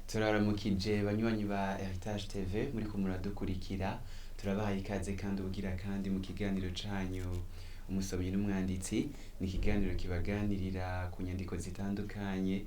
Turaramukije banywanyi ba Heritage TV muriko muradukurikira, turabahaye ikaze kandi ubugira kandi mu kiganiro canyu umusomyi n'umwanditsi. Ni ikiganiro kibaganirira ku nyandiko zitandukanye,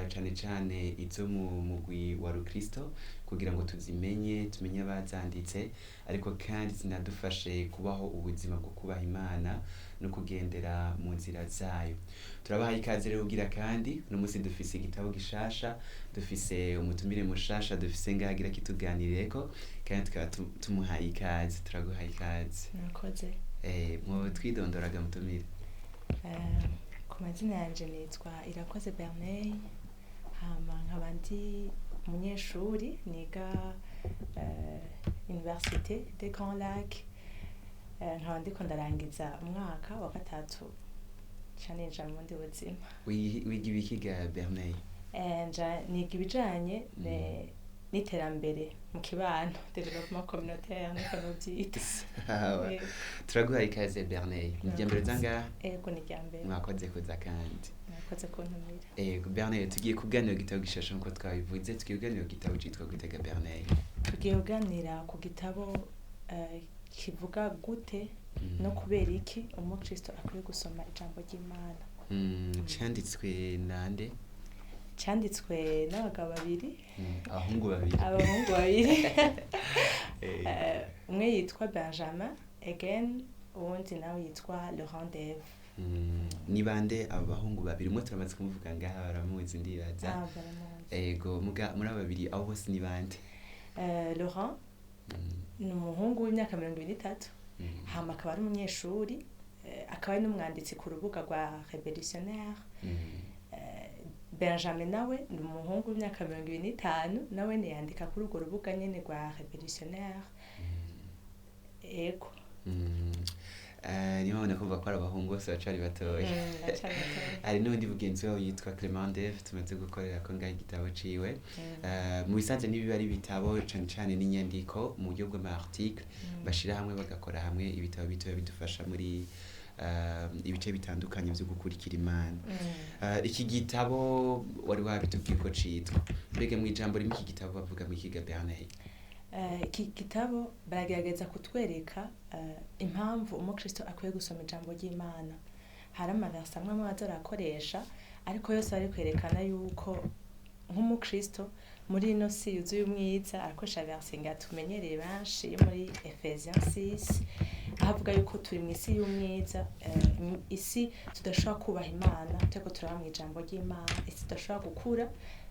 cane cane izo mu mugwi wa rukristo, kugira ngo tuzimenye, tumenye abazanditse, ariko kandi zinadufashe kubaho ubuzima bwo kubaha Imana no kugendera mu nzira zayo. Turabahaye ikaze rero ubugira kandi. Uno musi dufise igitabo gishasha, dufise umutumire mushasha, dufise ngaha agira kituganirireko, kandi tukaba tumuhaye ikaze. Turaguhaye ikaze. Murakoze. Mwotwidondoraga, mutumire? Ku mazina yanje nitwa Irakoze Berney, hama nkaba ndi umunyeshuri niga Université des Grands Lacs, nkaba ndiko ndarangiza umwaka wa gatatu, nca ninjira mu bundi buzima. Wiga ibiki ga Berney? Nja niga ibijanye n'iterambere mu kibano, développement communautaire niko novyita. Sawa. Yego. Turaguhaye ikaze, Berney. Ni irya mbere uza ngaha? Ego, ni irya mbere. Mwakoze kuza kandi. Mwakoze kuntumira. Ego Berney, tugiye kuganira igitabo gishasha nkuko twabivuze. Tugiye kuganira igitabo citwa gute ga Berney? Tugiye kuganira ku gitabo kivuga gute no kubera iki umukristo akwiye gusoma ijambo ry'Imana. Canditswe nande? Canditswe n'abagabo babiri. Abahungu babiri. Abahungu babiri. Umwe yitwa Benjamin Egen, uwundi nawe yitwa Laurent Deve. Ni bande abo bahungu babiri? Umwe turamaze kumuvuga ngaha, baramuzi ndibaza. Ah, baramuzi. Ego, muga muri abo babiri, abo bose ni bande? Laurent ni umuhungu w'imyaka 23, hama akaba ari umunyeshuri, akaba ari n'umwanditsi ku rubuga rwa Revolutionnaire. Benjamin nawe ni umuhungu w'imyaka 25, nawe yandika kuri urwo rubuga nyene rwa Revolutionnaire. Ego. Niho ubona kuvuga ko ari abahungu bose bacari batoya. Bacari batoya. Hari n'uwundi mugenzi wabo yitwa Clement Deve, tumaze gukorera ko ngaho igitabo ciwe. Mu bisanzwe ntibiba ari ibitabo cane cane, n'inyandiko mu buryo bw'ama article bashira hamwe, bagakora hamwe ibitabo bitoya bidufasha muri ibice bitandukanye vyo gukurikira Imana. Iki gitabo wari wabitubwiye ko citwa mbega? Mw'ijambo rimwe, iki gitabo bavuga mu ikiga, Bernard? Iki gitabo baragerageza kutwereka impamvu umukristo akwiye gusoma ijambo ry'Imana. Hari amaverse amwe amwe baza barakoresha, ariko yose bari kwerekana yuko nk'umukristo muri ino si yuzuye umwiza, arakoresha verse nga tumenyereye benshi yo muri Ephesiens 6, aho avuga yuko turi mu isi y'umwiza, isi tudashobora kubaha Imana turiko turaba mu ijambo ry'Imana, isi tudashobora gukura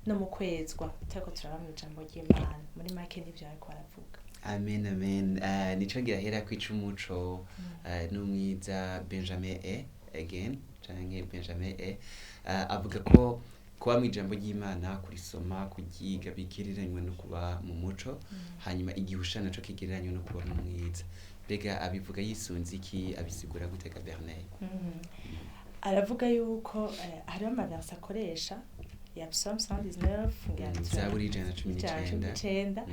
no mu kwezwa turiko turaba mu ijambo ry'Imana. Muri make nivyo bariko baravuga. Amen, amen. Nico ngirahera kwica umuco n'umwiza. Benjamin E again canke Benjamin E avuga ko kuba mu ijambo ry'Imana, kurisoma, kuryiga, bigereranywa no kuba mu muco, hanyuma igihusha naco kigereranywa no kuba mu mwiza. Mbega abivuga yisunze iki? Abisigura gute ga Bernard? Aravuga yuko hariho amaverse akoresha ya Psalm 119 ngira. Zaburi ijana na cumi ijana na cumi n'icenda. n'icenda.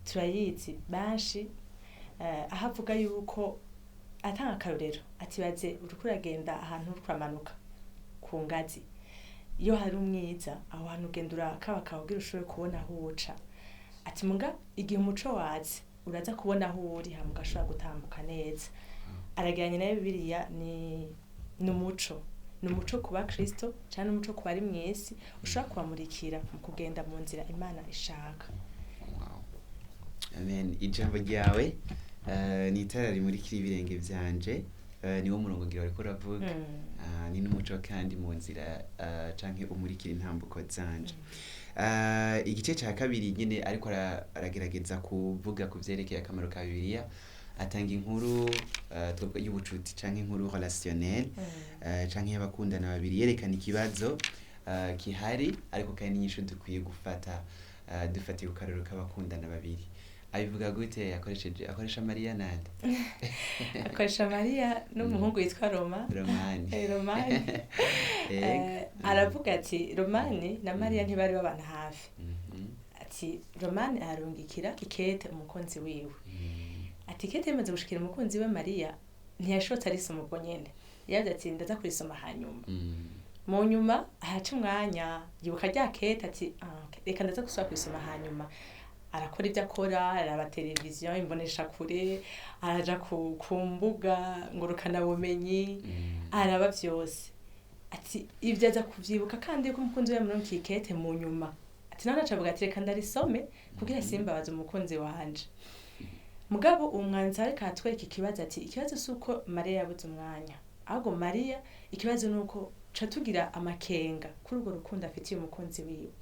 Turayizi benshi, aho avuga yuko, atanga akarorero ati: "Baze uriko uragenda ahantu, uriko uramanuka ku ngazi, iyo hari umwiza aho hantu ugenda urakabakaba kugira ushobore kubona aho uca." Ati: "Muga igihe umuco watse uraza kubona aho uri, hama ugashobora gutambuka neza." Arageranya nayo Bibiliya ni umuco, ni umuco ku bakristo canke n'umuco ku bari mw'isi, ushobora kubamurikira mu kugenda mu nzira Imana ishaka. Wow. Amen. Ijambo ryawe ni itara rimurikira ibirenge vyanje. Niwo murongo ngira wariko uravuga. Ah, ni n'umuco kandi mu nzira, canke umurikira intambuko zanje. Igice ca kabiri nyene ariko aragerageza kuvuga ku vyerekeye akamaro ka Bibiliya, atanga inkuru twovuga y'ubucuti canke inkuru relationnelle, canke y'abakundana babiri, yerekana ikibazo gihari, ariko kandi n'inyishu dukwiye gufata, dufatiye ku karorero k'abakundana babiri. Abivuga gute? Akoresheje, akoresha Mariya nande? Akoresha Mariya n'umuhungu yitwa Roma. Romani. Romani. Ego. Aravuga ati Romani na Mariya ntibari babana hafi. Ati Romani ararungikira ikete umukunzi wiwe. Ati ikete yamaze gushikira umukunzi we Mariya, ntiyashotse arisoma ubwo nyene, yavuze ati: "Ndaza kurisoma hanyuma." Mu nyuma araca umwanya yibuka rya kete ati "Ah, okay, reka ndaza gusubira kurisoma hanyuma." Arakora ibyo akora, araba televiziyo, imbonesha kure, araja ku mbuga ngurukanabumenyi, araba vyose. Ati ibyo aza kuvyibuka kandi ko umukunzi we yamurungikiye ikete mu nyuma. Ati nawe aca avuga ati reka ndarisome kugira simbabaze umukunzi wanje. Mugabo uwo mwanditsi ariko aratwereka ikibazo, ati ikibazo si uko Mariya yabuze umwanya, ahubwo Mariya ikibazo ni uko ca tugira amakenga kuri urwo rukundo afitiye umukunzi wiwe,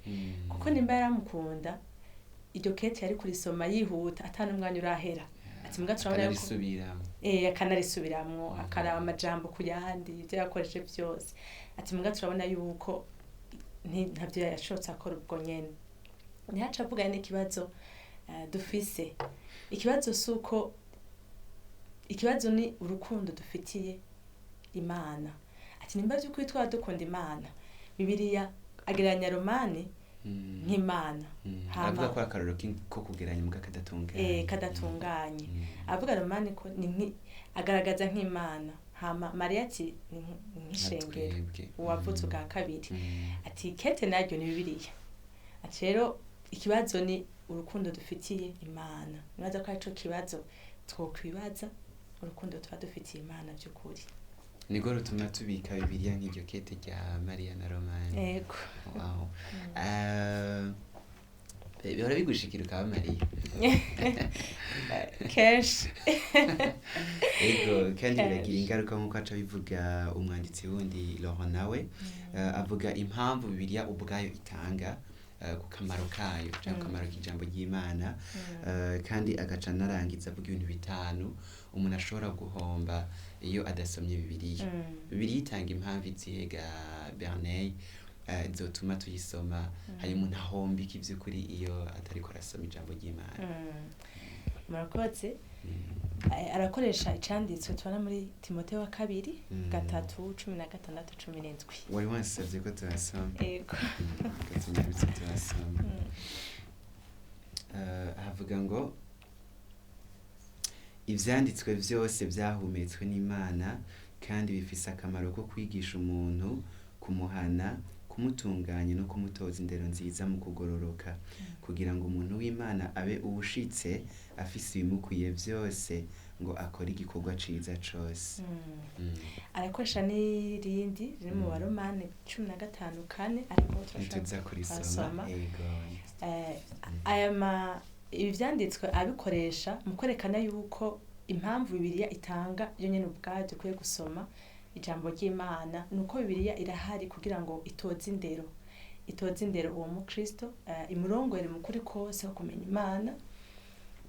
kuko nimba yaramukunda iryo kete yari kurisoma yihuta ata n'umwanya urahera. Ati mbwa turabona yuko Akanarisubiramo. Akanarisubiramwo, akaraba amajambo ku yandi, ivyo yakoresheje vyose. Ati mbwa turabona yuko ntavyo yashotse akora ubwo nyene. Ntihaca avuga n'ikibazo dufise. Ikibazo si uko, ikibazo ni urukundo dufitiye Imana. Ati nimba vy'ukuri twaba dukunda Imana, Bibiliya agereranya Romani nk'Imana. Hama Aravuga ko akarorero ko kugereranya muga kadatunganye. Kadatunganye. Avuga Romani ko ni agaragaza nk'Imana. Hama Mariya ati ni nk'ishengero, Twebwe. uwavutse ubwa kabiri. Ati kete naryo ni Bibiliya. Ati rero ikibazo ni urukundo dufitiye Imana. Nibaza ko arico kibazo twokwibaza, urukundo tuba dufitiye Imana by'ukuri. Niko rutuma tubika Bibiliya nk'iryo kete rya Mariya na Romani. Yego. Wow. Bihora bigushikira ukaba Mariya? Kenshi. Ego, kandi biragira Kenshi. ingaruka nk'uko aca abivuga umwanditsi wundi Laurent nawe. Avuga impamvu Bibiliya ubwayo itanga ku kamaro kayo cyangwa ku kamaro k'ijambo ry'Imana. Kandi agaca anarangiza avuga ibintu bitanu umuntu ashobora guhomba iyo adasomye Bibiliya. Bibiliya itanga impamvu izihe ga Bernay zotuma tuyisoma, hanyuma umuntu ahomba iki by'ukuri iyo atariko arasoma ijambo ry'Imana? Murakoze. Arakoresha icanditswe tubona muri Timoteyo wa kabiri 3:16-17. Wari wansabye ko tuhasoma. Ego. Reka tunyarutse tuhasoma. Havuga ngo ivyanditswe vyose vyahumetswe n'Imana kandi bifise akamaro ko kwigisha umuntu, kumuhana, kumutunganya no kumutoza indero nziza mu kugororoka, kugira ngo umuntu w'Imana abe uwushitse, afise ibimukwiye vyose ngo akore igikorwa ciza cose. Arakoresha n'irindi riri mu Baromani 15:4, ariko turashobora Ntituza kurisoma. kuhasoma. Ego. Aya ma ibi vyanditswe abikoresha mu kwerekana yuko impamvu Bibiliya itanga yo nyene ubwayo dukwiye gusoma ijambo ry'Imana nuko Bibiliya irahari kugira ngo itoze indero, itoze indero uwo mukristo, imurongore mu kuri kose ko kumenya Imana,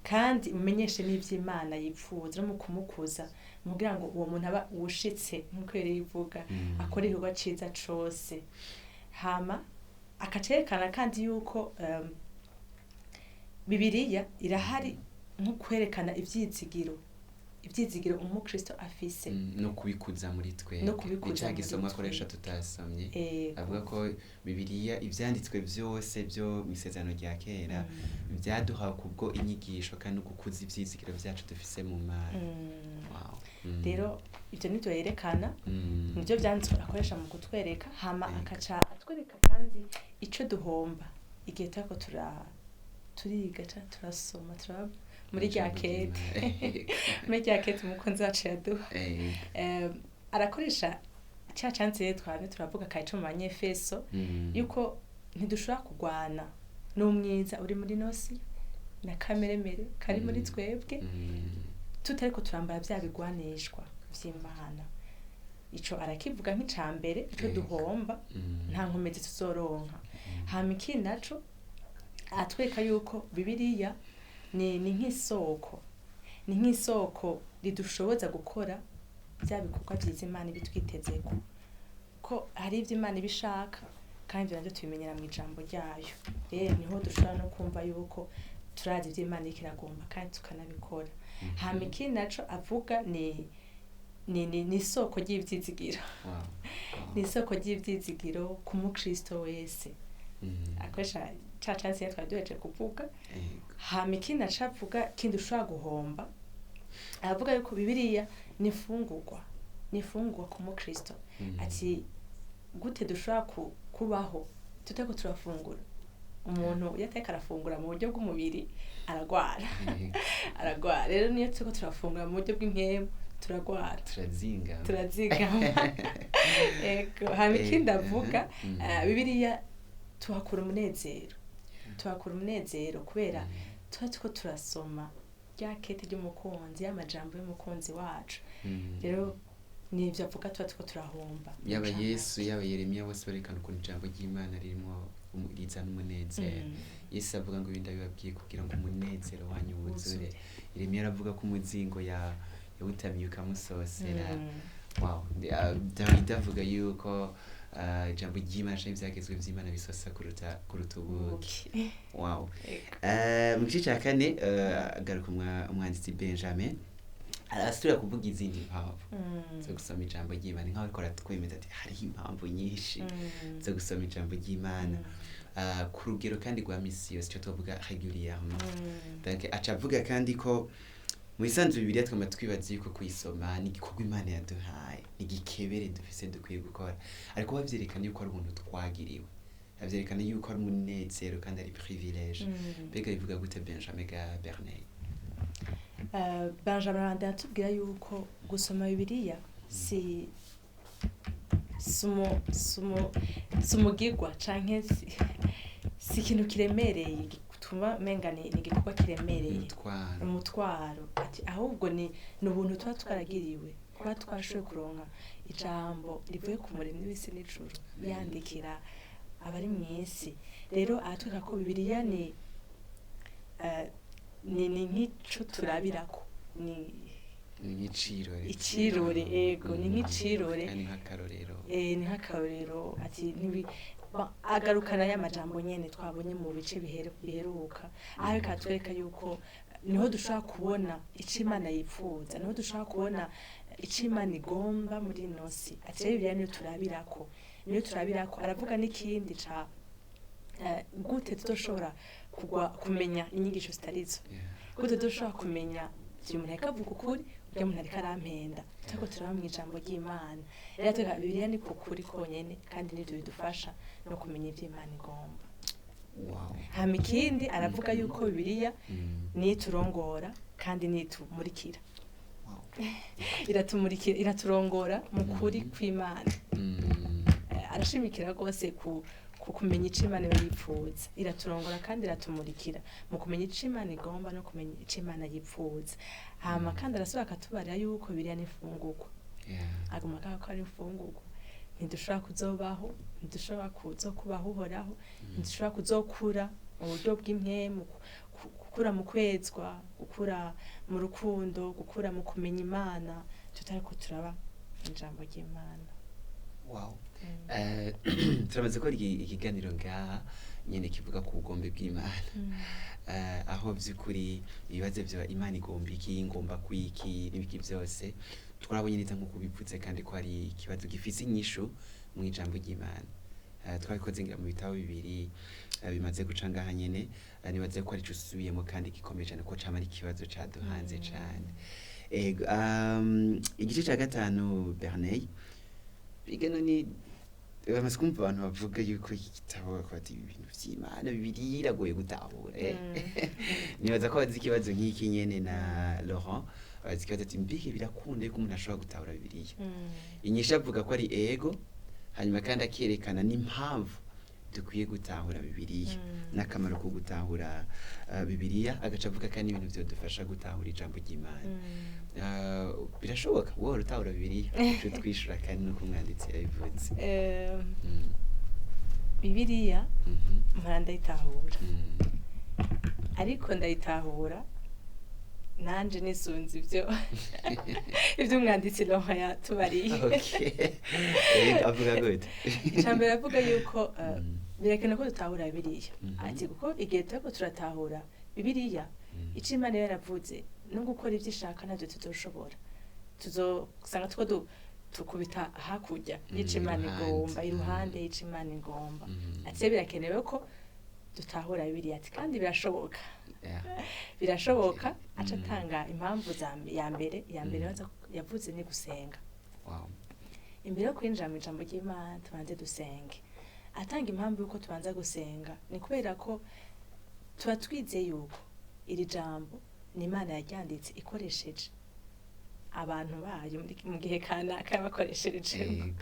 kandi imumenyeshe n'ivy'Imana yipfuza no mu kumukuza, mu kugira ngo uwo muntu aba uwushitse nk'uko yari ivuga, akora igikorwa ciza cose. Hama akacerekana kandi yuko Bibiliya irahari nko kwerekana ivyizigiro, ivyizigiro umukristo afise. No kubikuza muri twe. No kubikuza Ni ca muri gisomwa twe. akoresha tutasomye. Ego. Avuga ko Bibiliya ivyanditswe vyose vyo mw'isezerano rya kera vyaduhawe kubwo inyigisho kandi no gukuza ivyizigiro vyacu dufise mu Mana. Wow. Rero ivyo nivyo yerekana, nivyo vyanditswe akoresha mu kutwereka. Hama akaca atwereka kandi ico duhomba igihe turiko turiga ca turasoma, turaba muri rya Ijambo kete, ry'Imana. muri rya kete umukunzi wacu yaduha. Arakoresha ca canditse rero twamye turavuga kare co mu Banyefeso, yuko ntidushobora kurwana n'umwiza uri muri nosi na kameremere kari muri twebwe tutariko turambara vya bigwanishwa vy'Imana. Ico arakivuga nk'ica mbere ico duhomba, nta nkomezi tuzoronka. Hama ikindi naco atwereka yuko Bibiliya ni nk'isoko, ni nk'isoko ridushoboza gukora vya bikorwa vyiza Imana ibitwitezeko, ko hari ivyo Imana ibishaka kandi ivyo navyo tubimenyera mw'ijambo ryayo. Rero niho dushobora no kumva yuko turazi ivyo Imana iriko iragomba kandi tukanabikora. Hama ikindi naco avuga ni isoko ry'ivyizigiro. Ni isoko ry'ivyizigiro ku mukristo wese. Akoresha ca canditse nyene twari duhejeje kuvuga. Hama ikindi naco avuga kindi ushobora guhomba, aravuga yuko Bibiliya ni imfungurwa, ni imfungurwa ku mukristo. Ati Gute dushobora kubaho tutariko turafungura? Umuntu iyo atariko arafungura mu buryo bw'umubiri aragwara. Aragwara. Rero niyo turiko turafungura mu buryo bw'impwemu turagwara. Turazingama. Turazigama. Ego. Hama ikindi avuga, Bibiliya tuhakura umunezero. Tuhakura umunezero kubera tuba turiko turasoma rya kete ry'umukunzi, y'amajambo y'umukunzi wacu. Rero nivyo avuga, tuba turiko turahomba. Yaba Mucamake. Yesu, yaba Yeremiya, bose barekana ukuntu ijambo ry'Imana ririmo rizana umunezero. Yesu avuga ngo ibi ndabibabwiye kugira ngo umunezero wanyu wuzure. Wuzure. Yeremiya aravuga ko umuzingo yawutamiye ukamusosera. Wow. Dawidi avuga yuko ijambo ry'Imana canke ivyagezwe vy'Imana bisosa kuruta ubuki. Ubuki. Wow. Ego. Mu gice ca kane, agaruka umwanditsi Benjamin arasubira kuvuga izindi mpamvu zo gusoma ijambo ry'Imana, nkaho ariko aratwemeza ati hariho impamvu nyinshi zo gusoma ijambo ry'Imana. Ku rugero kandi rwa misi yose, ico twovuga régulièrement. Donc aca avuga kandi ko mu bisanzwe Bibiliya twama twibaza yuko kuyisoma ni igikorwa Imana yaduhaye, ni igikebere dufise dukwiye gukora, ariko bavyerekana yuko ari ubuntu twagiriwe, bavyerekana yuko ari umunezero kandi ari privilège. Mbega bivuga gute Benjamin ga Bernay? Benjamin arabandanya atubwira yuko gusoma Bibiliya si umugigwa canke si ikintu kiremereye gituma umenga ni igikorwa kiremereye. Umutwaro. Umutwaro. Ati ahubwo ni ubuntu tuba twaragiriwe kuba twashoboye kuronka ijambo rivuye ku muremyi w'isi n'ijuru yandikira abari mu isi. Rero aratwereka ko Bibiliya ni nk'ico turabirako, ni Ni nk'icirore. Icirore, ego, ni nk'icirore. Kandi nk'akarorero. Ni nk'akarorero. Ati agarukana ya majambo nyene twabonye mu bice biheruka, aho reka atwereka yuko niho dushobora kubona ico Imana yipfuza, niho dushobora kubona ico Imana igomba muri ino si. Ati rero Bibiliya niyo turabirako, niyo turabirako. Aravuga n'ikindi ca gute tuzoshobora kugwa kumenya inyigisho zitarizo, gute dushobora kumenya uyu muntu ariko avuga ukuri, urya muntu ariko arampenda, turiko turaba mu ijambo ry'Imana. Rero atwereka Bibiliya ni ko kuri konyene, kandi nivyo bidufasha no kumenya ivyo Imana igomba. Hama ikindi aravuga yuko Bibiliya niyo iturongora kandi niyo itumurikira. Iratumurikira, iraturongora mu kuri kw'Imana. Arashimikira rwose ku kumenya ico Imana iba yipfuza. Iraturongora kandi iratumurikira mu kumenya ico Imana igomba no kumenya ico Imana yipfuza. Hama kandi arasubira akatubarira yuko Bibiliya ni imfungurwa. Aguma akavuga ko ari imfungurwa. Ntidushobora kuzobaho, ntidushobora kuzokubaho Uhoraho, ntidushobora kuzokura mu buryo bw'impwemu, gukura mu kwezwa, gukura mu rukundo, gukura mu kumenya Imana tutariko turaba ijambo ry'Imana. Wow. Turamaze gukora ikiganiro ngaha nyene kivuga ku bugombe bw'Imana. Aho vy'ukuri ibibazo vya Imana igomba iki, ngomba kwiki, n'ibiki vyose twarabonye neza nk'uko ubivuze, kandi ko ari ikibazo gifise inyishu mu ijambo ry'Imana. Twabikoze ngira mu bitabo bibiri bimaze guca ngaha nyene, nibaze ko arico usubiyemo kandi gikomeye cane, ko cama ari ikibazo caduhanze cane. Ego, igice ca gatanu, Bernay, bigano ni bamaze kumva abantu bavuga yuko iki gitabo, bati ibintu vy'Imana Bibiliya iragoye gutahura. Nibaza ko bazi ikibazo nk'iki nyene na Laurent bazi ikibazo, ati mbega birakunda yuko umuntu ashobora gutahura Bibiliya? Inyishu avuga ko ari ego, hanyuma kandi akerekana n'impamvu dukwiye gutahura Bibiliya n'akamaro ko gutahura Bibiliya, agaca avuga kandi ibintu vyodufasha gutahura ijambo ry'Imana. Birashoboka wowe utahura Bibiliya? Ico twishura kandi nuko umwanditsi yabivuze. Bibiliya mpora ndayitahura, ariko ndayitahura nanje nisunze ivyo umwanditsi Laurent yatubariye. Okay. Avuga gute? Icambere avuga yuko birakenewe ko dutahura Bibiliya. Ati kuko igihe turiko turatahura Bibiliya, ico Imana iba yaravuze no gukora ivyo ishaka navyo tuzoshobora, tuzosanga tuko tukubita hakurya y'ico Imana iruhande. igomba, iruhande y'ico Imana igomba. Ati rero birakenewe ko dutahura Bibiliya, ati kandi birashoboka. Birashoboka. Aca atanga impamvu ya mbere. Ya mbere yavuze ni gusenga. Wow. Imbere yo kwinjira mu ijambo ry'Imana tubanze dusenge. Atanga impamvu yuko tubanza gusenga ni kubera ko tuba twizeye yuko iri jambo ni Imana yaryanditse ikoresheje abantu bayo mu gihe kanaka yabakoreshereje.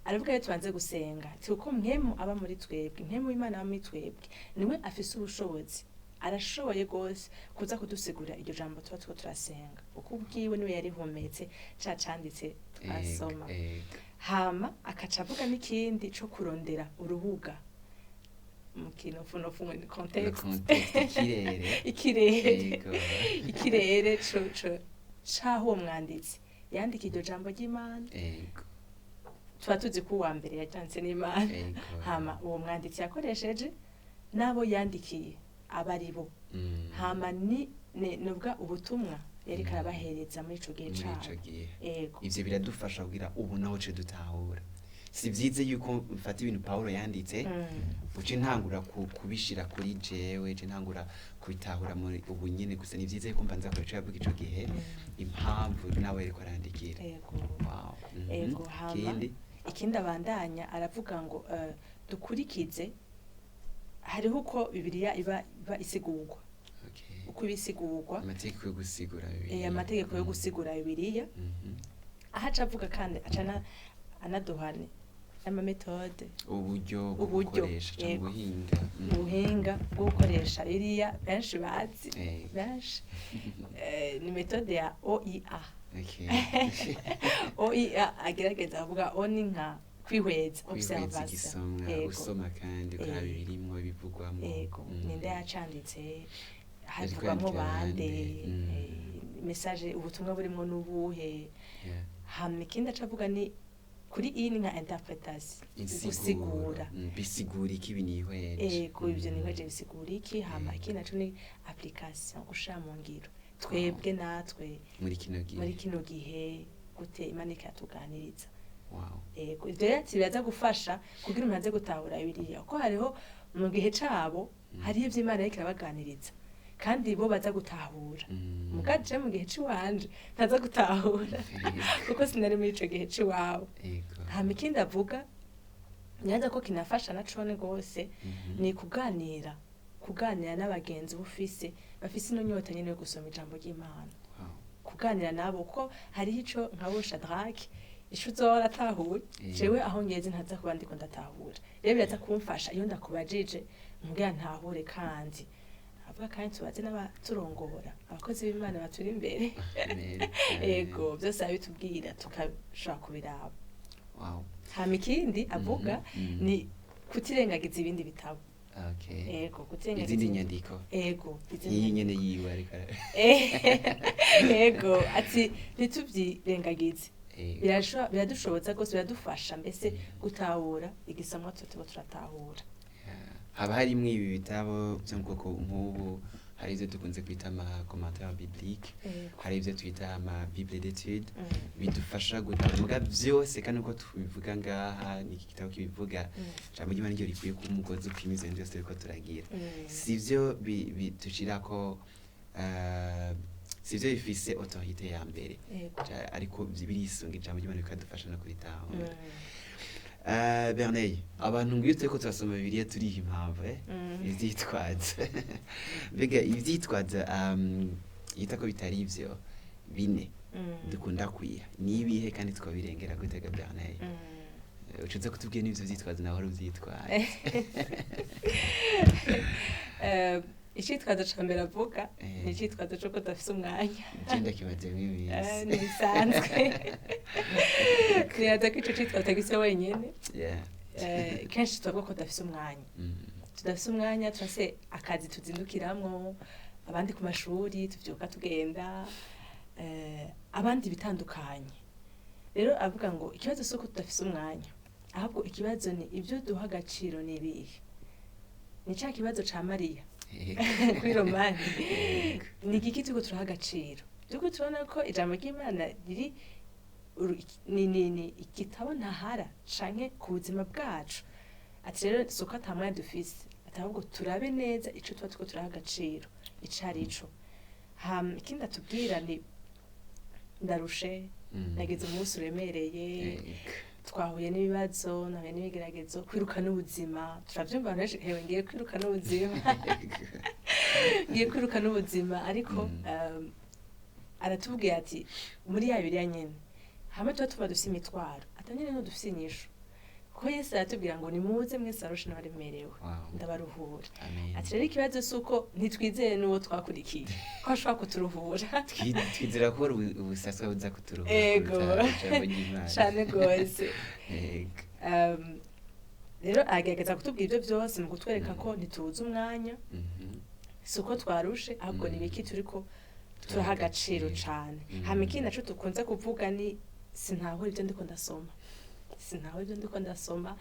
Aravuga rero tubanze gusenga, ati kuko mpwemu aba muri twebwe, mpwemu w'Imana aba muri twebwe, niwe afise ubushobozi, arashoboye rwose kuza kudusigurira iryo jambo tuba turiko turasenga, kuko ubwiwe niwe yarihumetse ca canditse twasoma. Hama akaca avuga n'ikindi co kurondera urubuga mu kinofunofu ngo ni Le contexte. Contexte, ikirere. Ikirere. Ikirere co caho uwo mwanditsi yandika iryo jambo ry'Imana. Tuba tuzi ko uwa mbere yaryanditse n'Imana. Hama uwo mwanditsi yakoresheje n'abo yandikiye aba ari bo. Hama ni nuvuga ubutumwa yariko arabahereza muri ico gihe Muri ico cabo. gihe. Ego. Ivyo biradufasha kugira ubu naho ce dutahura. Si vyiza yuko mfata ibintu Pawulo yanditse, uce ntangura kubishira kuri jewe, ce ntangura kubitahura muri ubu nyene gusa. Ni vyiza yuko mbanza kureba ico yavuga ico gihe, impamvu nawe yariko arandikira. Ego. Wow. Ego, hama Ikindi? Ikindi abandanya aravuga ngo dukurikize, hariho uko Bibiliya iba isigurwa, uko iba isigurwa. Amategeko yo gusigura Bibiliya. Amategeko yo gusigura Bibiliya. Aho aca avuga kandi aca anaduha n'ama méthodes. Uburyo bwo Uburyo, gukoresha canke yego. ubuhinga. Ubuhinga bwo gukoresha Bibiliya benshi bazi, benshi, ni méthode ya OIA. OIA agerageza kuvuga O ni nka kwihweza, Kwihweza observation. igisomwa. Yego. Gusoma kandi ukaraba ibirimwo, ibivugwamwo. Yego. Ninde yacanditse, Yariko havugwamwo yandikira bande, bande? Message, ubutumwa burimwo n'ubuhe. Hama ikindi aca avuga ni kuri iyi ni nka interpretation. Insiguro. Gusigura. Bisigura iki ibi nihweje? Ego, ivyo nihweje bisigura iki. Hama ikindi naco ni application, gushira mu ngiro twebwe natwe Muri kino gihe. Muri kino gihe gute Imana ikatuganiriza. Ego, ivyo rero ati biraza gufasha kugira umuntu aze gutahura Bibiliya, kuko hariho mu gihe cabo hariho ivyo Imana yariko irabaganiriza kandi bo baza gutahura. Muga je mu gihe c'iwanje ntaza gutahura kuko sinari muri ico gihe c'iwabo. Hama ikindi avuga nyaza ko kinafasha na cone gose ni kuganira n'abagenzi bufise bafise ino nyota nyene yo gusoma ijambo ry'Imana. Kuganira nabo, kuko hariho ico nka bo Shadrach, ico uzoba atahuye, jewe aho ngeze ntaza kuba ndiko ndatahura. Rero biraza kumfasha iyo ndakubajije mbwira ntahure. Kandi avuga kandi tubaze n'abaturongora, abakozi b'Imana baturi imbere. Amen. Ego, byose arabitubwira tukashobora kubiraba. Hama ikindi avuga ni kutirengagiza ibindi bitabo. Ego, kutirengagiza Izindi nyandiko. Ego, izindi. Iyi nyene yiwe ariko Ego, ati ntitubyirengagize. Biradushoboza rwose, biradufasha mbese gutahura igisomwa tuba turiko turatahura. Yeah. Haba harimwo ibi bitabo byo mu bwoko nk'ubu, hari ivyo dukunze kwita ama commentaire biblique, hari ivyo twita ama bible d'étude, bidufasha gutahura. Muga vyose kandi uko tubivuga ngaha, ni iki gitabo kibivuga, ijambo ry'Imana niryo rikwiye kuba umugozi upima ivyo bintu vyose turiko turagira. Sivyo dushirako, sivyo bifise autorité ya mbere. Ariko birisunga ijambo ry'Imana bikadufasha no kubitahura. Bernard, abantu ngo iyo turiko turasoma Bibiliya turiha impamvu, eh? Ivyitwazo. Mbega ivyitwazo yita ko bitari ivyo bine dukunda kwiha ni ibihe, kandi twabirengera gute ga Bernard? Ucuze kutubwira n'ivyo vyitwazo nawe wari uvyitwaye. Icitwazo ca mbere avuga ni icitwazo c'uko tudafise umwanya. Je ndakibazemwo iminsi. Ntibisanzwe, nibaza ko ico citwazo utagifise wenyene. Kenshi tuvuga ko tudafise umwanya. Tudafise umwanya, turafise akazi tuzindukiramwo, abandi ku mashuri tuvyuka tugenda, abandi bitandukanye. Rero avuga ngo ikibazo si uko tudafise umwanya, ahubwo ikibazo ni ibyo duha agaciro ni ibihe. Ni ca kibazo ca Mariya kuri Romani. Ni igiki turiko turaha agaciro? Turiko turabona ko ijambo ry'Imana riri ni igitabo ntahara canke ku buzima bwacu. Ati rero si uko ata mwanya dufise, ati ahubwo turabe neza ico tuba turiko turaha agaciro ico arico. Hama ikindi atubwira ni ndarushe. Nagize umunsi uremereye, twahuye n'ibibazo, nahuye n'ibigeragezo, kwiruka n'ubuzima. Turavyumva abantu benshi, hewe ngiye kwiruka n'ubuzima, ngiye kwiruka n'ubuzima, ariko aratubwiye ati muri ya Bibiliya nyene hamwe tuba tuba dufise imitwaro, ata nyene no dufise inyishu, kuko Yesu aratubwira ngo nimuze mwese arushe n'abaremerewe, ndabaruhura. Amen. Ati rero ikibazo si uko ntitwizeye n'uwo twakurikiye ko ashobora kuturuhura. Twizera ko ubusaswa buza kuturuhura Ego. kuruta ijambo ry'Imana. Cane gose. Ego. Rero agerageza kutubwira ibyo byose mu kutwereka ko ntituzi umwanya, si uko twarushe, ahubwo ni ibiki turiko turaha agaciro cane. Hama ikindi naco dukunze kuvuga ni sintahura ibyo ndiko ndasoma, sintahura ibyo ndiko ndasoma.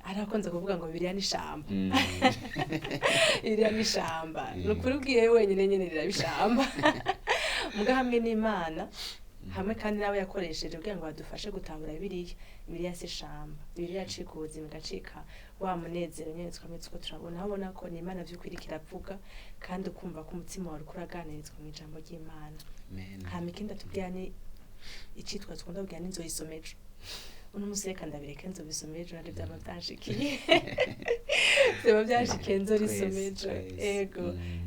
Hari abakunze kuvuga ngo Bibiliya ni ishamba. Bibiliya ni ishamba. Ni ukuri ubwiye wenyine nyene riraba ishamba, muga hamwe n'Imana, hamwe kandi nawe yakoresheje kugira ngo badufashe gutahura Bibiliya, Bibiliya si ishamba. Bibiliya yacika ubuzima, igacika wa munezero nyene twamye tuko turabona, aho ubona ko ni Imana vy'ukuri iriko iravuga, kandi ukumva ko umutima wawe uriko uraganirizwa mu ijambo ry'Imana. Amen. Hama ikindi atubwira ni icitwa dukunda kubwira ni nzoyisoma ejo, uno munsi reka ndabireke nzobisoma ejo, navyo vyama vyanshikiye, vyama vyanshikiye, nzorisoma ejo. Twese. Ego.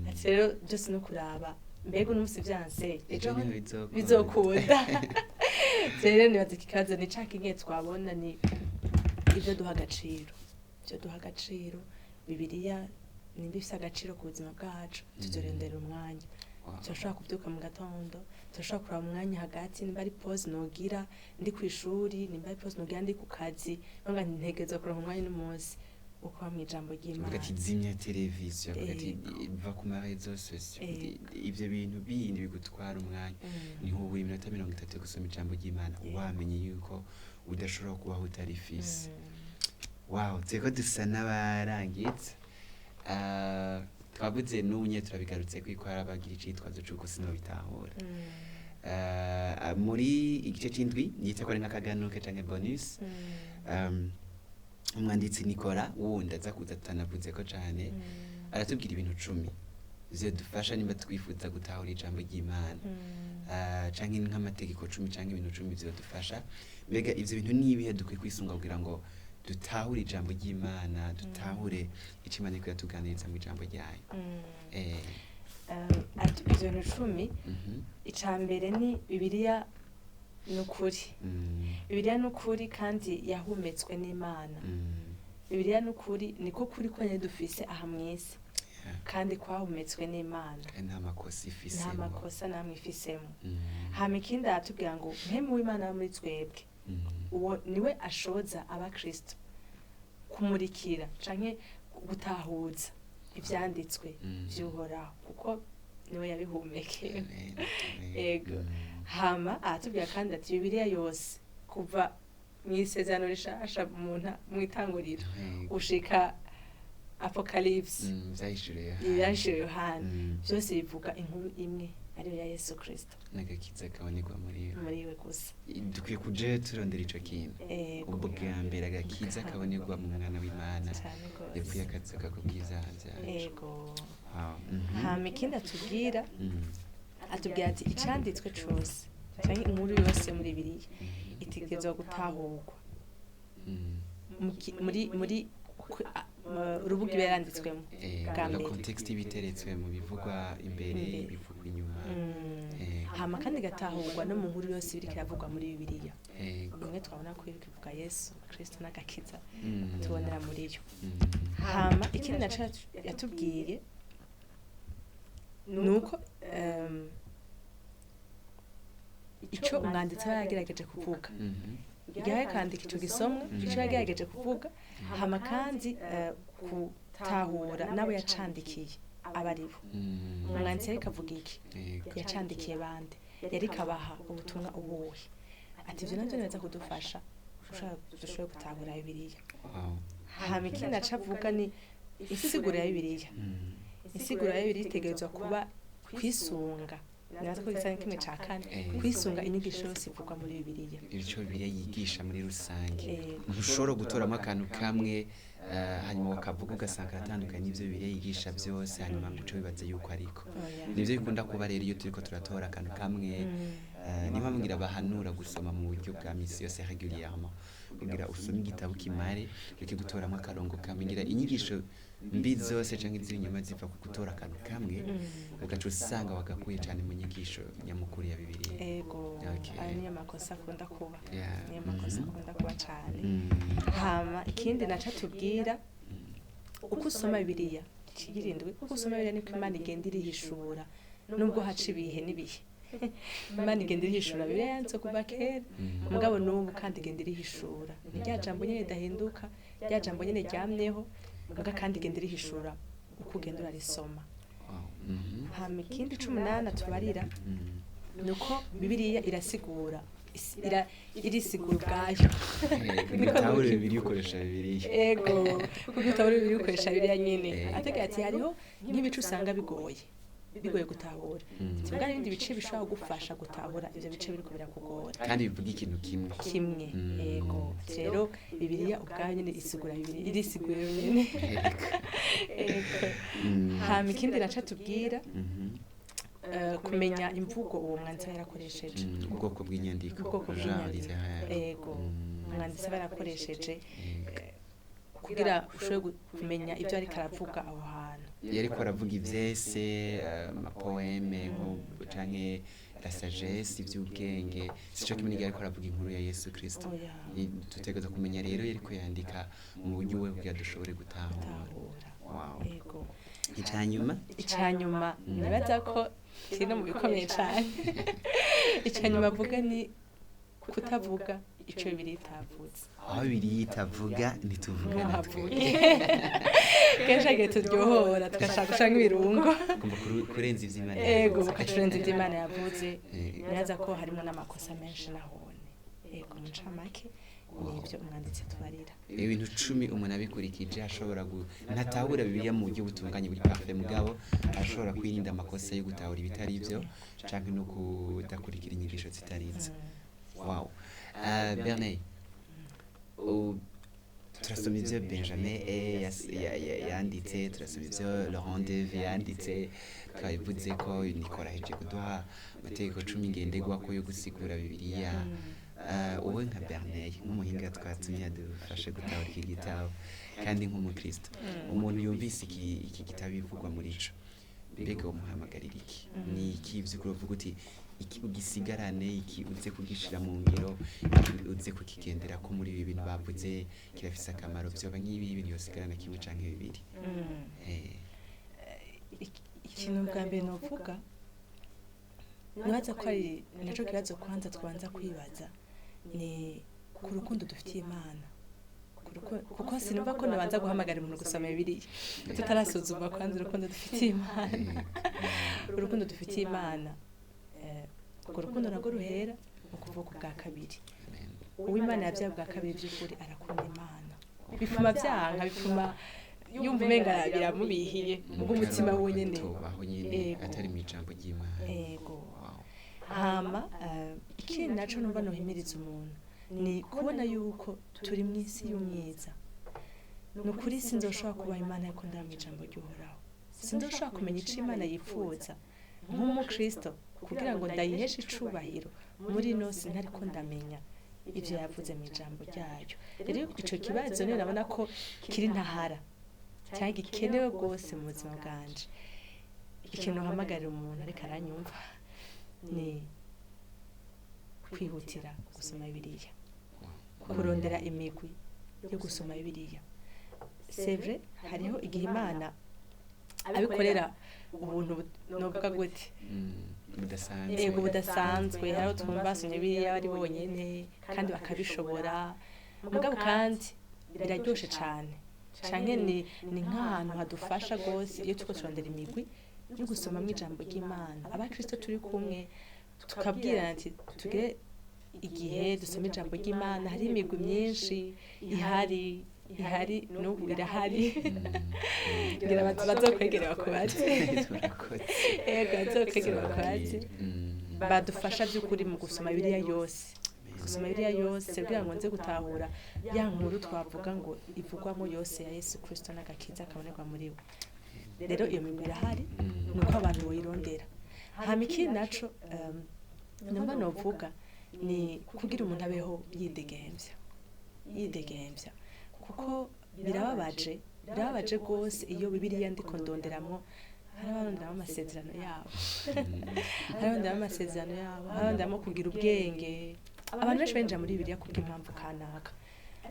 Ati rero byose no kuraba mbega uno munsi vyanse, Ejo ejo niho bizokunda. bizokunda. Rero nibaza iki kibazo ni ca kimwe twabona, ni ibyo duha agaciro, ibyo duha agaciro. Bibiliya nimba ifise agaciro ku buzima bwacu, tuzorondera umwanya. Turashobora kubyuka mu gatondo, turashobora kuraba umwanya hagati, nimba ari pause nogira ndi ku ishuri, nimba ari pause nogira ndi ku kazi, nonga ntegerezwa kuronka umwanya n'umunsi wo kuba mu ijambo ry'Imana. Uvuga ati zimya televiziyo, uvuga ati Ego. va ku ma réseaux sociaux, Ego. ivyo bintu bindi bigutwara umwanya. Niho ubura iminota 30 yo gusoma ijambo ry'Imana, wamenye yuko udashobora kubaho utarifise. Wow, turiko dusa n'abarangitse. Twavuze n'ubu nyene turabigarutse ko hari abagira icitwazo c'uko sinobitahura. Muri igice c'indwi yita ko ari nk'akaganuke canke bonus, umwanditsi Nicola wundi aza kuza tutanavuze ko cane, aratubwira ibintu 10 vyodufasha nimba twifuza gutahura ijambo ry'Imana, canke nk'amategeko 10 canke ibintu 10 vyodufasha. Mbega ivyo bintu ni ibihe dukwiye kwisunga kugira ngo dutahure ijambo ry'Imana, dutahure ico Imana iriko iratuganiriza mu ijambo ryayo? Aratubwira ibintu 10. Ica mbere ni Bibiliya ni ukuri. Bibiliya ni ukuri kandi yahumetswe n'Imana. Bibiliya ni ukuri, niko kuri konyene dufise aha mw'isi, kandi kwahumetswe n'Imana. Kandi nta makosa Nta ifisemo. makosa namwe ifisemo. Hama ikindi aratubwira ngo mpemu w'Imana aba muri twebwe, uwo niwe ashoza abakristo kumurikira canke gutahuza ivyanditswe vy'Uhoraho, kuko niwe yabihumekeye. Amen. Amen. Ego. Hama aratubwira kandi ati Bibiliya yose kuva mw'isezerano rishasha mw'itanguriro ushika Apocalypse, Vyahishuriwe Yohana. ivyahishuriwe Yohana, vyose bivuga inkuru imwe ariyo ya Yesu Kristo N'agakiza kabonerwa muri we. Muri we gusa. Dukwiye kuja turondera ico kintu. Ego. Ubwa mbere agakiza kabonerwa mu mwana w'Imana Cane gose. yapfuye akazuka kubw'ivyaha vyacu. Ego. Wow. Hama ikindi atubwira, atubwira ati icanditswe cose canke inkuru yose muri Bibiliya itegerezwa gutahurwa muri urubuga iba yaranditswemo bwa La mbere. contexte ibiteretswe mu bivugwa imbere, Imbere. ibivugwa inyuma. Hama kandi igatahurwa no mu nkuru yose iriko iravugwa muri Bibiliya. Bimwe twabona ko iriko ivuga Yesu Kristo n'agakiza tubonera muri yo. Hama ikindi naco yatubwiye ni uko ico umwanditsi aba yagerageje kuvuga igihe kwandika ico gisomwa, ico yagerageje kuvuga, hama kandi gutahura n'abo yacandikiye aba aribo. Umwanditsi yariko avuga iki? Yacandikiye bande? Yariko abaha ubutumwa ubuhe? Ati ivyo navyo nibaza kudufasha dushobore gutahura Bibiliya. Hama ikindi naco avuga ni insiguro ya Bibiliya. Insiguro ya Bibiliya itegerezwa kuba kwisunga, nibaza ko gisa kimwe ca kane, kwisunga inyigisho yose ivugwa muri Bibiliya. Ico Bibiliya yigisha muri rusange. Ego. Ntushobora gutoramo akantu kamwe, hanyuma ukavuga ugasanga karatandukanye n'ivyo Bibiliya yigisha byose, hanyuma ngo uce wibaze yuko ariko Oya. nivyo bikunda kuba. Rero iyo turiko turatora akantu kamwe, Niyo mpamvu ngira bahanura gusoma mu buryo bwa misi yose, régulièrement, kugira usome igitabo kimare, ureke gutoramo akarongo kamwe. Ngira inyigisho mbi zose canke z'ibinyoma ziva ku gutora akantu kamwe, ugaca usanga wagakuye cane mu nyigisho nyamukuru ya Bibiliya. Ego. Ayo niyo makosa akunda kuba. Niyo makosa akunda kuba cane. Hama ikindi naco tubwira, uko usoma Bibiliya, ikirindwi, uko usoma Bibiliya niko Imana igenda irihishura. Nubwo haca ibihe n'ibihe, Imana igenda irihishura. Bibiliya yanditse kuva kera, mugabo n'ubu kandi igenda irihishura. Ni rya jambo nyene ridahinduka, rya jambo nyene ryamyeho, muga kandi igenda irihishura uko ugenda urarisoma. Hama ikindi c'umunani tubarira ni uko Bibiliya irasigura, irisigura ubwayo. Gutahure Bibiliya ukoresha Bibiliya. Ego, kuko utabura Bibiliya ukoresha Bibiliya nyene. Ategeka ati hariho nk'ibice usanga bigoye gutahura. Tuvuga n'ibindi bice bishobora kugufasha gutahura ivyo bice biriko birakugora. Kandi bivuga ikintu kimwe. Kimwe. Ego, rero Bibiliya ubwayo nyene isigura Bibiliya, irisigura yonyene. Ego. Hama ikindi naco tubwira, kumenya imvugo uwo mwanditsi aba yarakoresheje. Ubwoko bw'inyandiko. Ubwoko Genre bw'inyandiko. littéraire. Ego, umwanditsi aba yarakoresheje, kugira ushobore kumenya ibyo ariko aravuga aho hantu. Yariko aravuga ivyese, amapoème canke la sagesse, ivy'ubwenge, sico kimwe n'igihe ariko aravuga inkuru ya Yesu Kristo. Oya. Dutegerezwa kumenya rero yariko yandika mu buryo we kugira dushobore gutahura. Gutahura. Wow. Ego. Icanyuma? Icanyuma nibaza ko kiri no mu bikomeye cane, icanyuma avuga ni kutavuga ico Bibiliya itavuze. Aho Bibiliya itavuga ntituvuga natwe. Ntuhavuge. Kenshi hagiye turyohora tugashaka gushaka ibirungo. Ugomba kurenza ivy'Imana Ego. yavuze. Ukacurenza ivyo Imana yavuze. Nibaza ko harimo n'amakosa menshi nahone. Ego, mu ncamake nibyo umwanditsi atubarira. Ibintu 10 umuntu abikurikije ashobora ntatahura Bibiliya mu buryo butunganye, buri parfait, mugabo ashobora kwirinda amakosa yo gutahura ibitari byo canke no kudakurikira inyigisho zitari izo. Wow. Bernard, turasoma ivyo Benjamin E yanditse, turasoma ivyo Laurent Deve yanditse, twabivuze ko Nicolas ahejeje kuduha amategeko 10 ngenderwako yo gusigura Bibiliya. Wowe nka Bernard, nk'umuhinga twatumye adufashe gutahura iki gitabo, kandi nk'umukristo, umuntu yumvise iki gitabo bivugwa muri ico, mbega umuhamagarira iki? Ni iki vy'ukuri uvuga uti iki ugisigarane, iki uze kugishira mu ngiro, iki uze kukigendera ko muri ibi bintu bavuze kirafise akamaro? Vyoba nk'ibi bintu yosigarana kimwe canke bibiri? Ikintu bwa mbere novuga, nibaza ko ari naco kibazo kwanza twabanza kwibaza, ni ku rukundo dufitiye Imana. Kuko sinumva ko nabanza guhamagara umuntu gusoma Bibiliya tutarasuzuma kwanza urukundo dufitiye Imana. Urukundo dufitiye Imana, urwo rukundo narwo ruhera mu kuvuka ubwa kabiri. Amen. Uwimana yabyaye ubwa kabiri by'ukuri arakunda Imana, bifuma byanka, bifuma yumva umenga biramubihiye ubwo umutima wonyene. Tubaho nyene atari mu ijambo ry'Imana. Ego. Wow. Hama ikindi naco numva nohimiriza umuntu ni kubona yuko turi mu isi y'umwiza. Ni ukuri sinzoshobora kubaha Imana ariko ndaba mu ijambo ry'Uhoraho, sinzoshobora kumenya ico Imana yipfuza nk'umukristo kugira ngo ndayiheshe icubahiro muri ino si ntariko ndamenya ivyo yavuze mu ijambo ryayo. Rero ico kibazo niyo nabona ko kiri ntahara cyangwa gikenewe rwose mu buzima bwanje. Ikintu uhamagarira umuntu ariko aranyumva ni kwihutira gusoma Bibiliya, kurondera imigwi yo gusoma Bibiliya. C'est vrai, hariho igihe Imana abikorera ubuntu novuga gute? Budasanzwe. Ego, budasanzwe. Hariho twumva basomye Bibiliya bari bonyene kandi bakabishobora, mugabo kandi biraryoshe cane, canke ni nk'ahantu hadufasha rwose iyo turiko turondera imigwi yo gusomamwo ijambo ry'Imana, abakristo turi kumwe tukabwirana ati tugire igihe dusoma ijambo ry'Imana. Hari imigwi myinshi ihari n'ubu irahari. Ngira bazokwegera bakubaze. Turakoze. Ego, bazokwegera bakubaze. Badufasha by'ukuri mu gusoma Bibiliya yose, gusoma Bibiliya yose kugira ngo nze gutahura ya nkuru twavuga ngo ivugwamo yose ya Yesu Kristo n'agakiza kabonerwa muri we. Rero iyo migwi irahari, ni uko abantu boyirondera. Hama ikindi naco, Numva novuga ni kugira umuntu abeho yidegemvya, yidegemvya, kuko birababaje, birababaje rwose iyo Bibiliya ndiko ndonderamwo, hari abaronderamo amasezerano yabo, hari abaronderamo amasezerano yabo, hari abaronderamo kugira ubwenge. Abantu benshi binjira muri Bibiliya kubw'impamvu kanaka,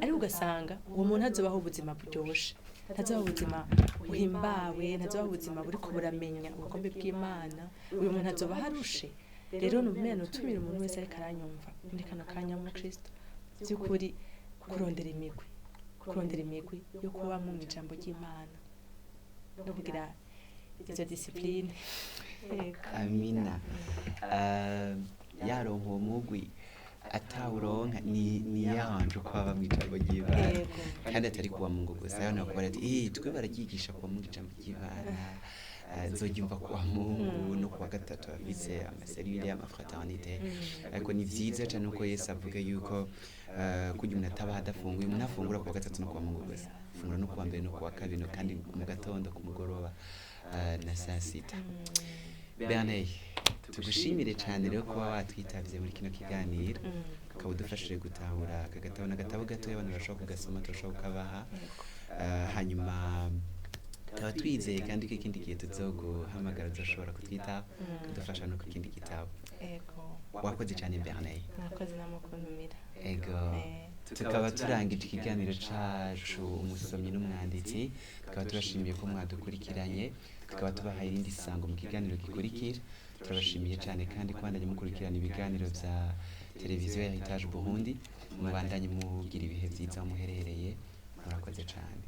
ariko ugasanga uwo muntu azobaho ubuzima buryoshe, ntazobaho ubuzima buhimbawe, ntazobaho ubuzima buriko buramenya ubugombe bw'Imana. Uyu muntu azoba arushe. Rero numenya nutumira umuntu wese ariko aranyumva muri kano kanya w'umukristo, by'ukuri kurondera imigwi, kurondera imigwi yo kubamwo mu ijambo ry'Imana no kugira izo discipline. Yego. Amina. Yaronka uwo mugwi, atawuronka, ni yanje uko baba mw'ijambo ry'Imana. Kandi atari kuwa Mungu gusa, abantu bakubwira ati twe bararyigisha kuwa Mungu ijambo ry'Imana. Nzoryumva kuwa Mungu no kuwa gatatu bafise amaserire, amafraternité. Ariko ni vyiza cane uko Yesu avuga yuko kurya umuntu ataba adafunguye, umuntu afungura kuwa gatatu no kuwa Mungu gusa, afungura no kuwa mbere no kuwa kabiri kandi mu gatondo, ku mugoroba, na saa sita. Bernard, tugushimire cane rero kuba watwitavye muri kino kiganiro, ukaba udufashije gutahura aka gatabo. Ni agatabo gatoya, abantu bashobora kugasoma, turashobora kukabaha. Hanyuma tukaba twizeye kandi ko ikindi gihe tuzoguhamagara uzoshobora kutwitaba, kudufasha no ku kindi gitabo. Ego. Wakoze cyane, Bernard. Mwakoze namwe kuntumira. Ego. Tukaba turangije ikiganiro cacu umusomyi n'umwanditsi, tukaba tubashimiye ko mwadukurikiranye, tukaba tubahaye irindi sango mu kiganiro gikurikira. Turabashimiye cyane kandi kubandanya mukurikirana ibiganiro vya televiziyo ya Heritage Burundi. Mubandanye mugira ibihe vyiza aho muherereye. Murakoze cyane.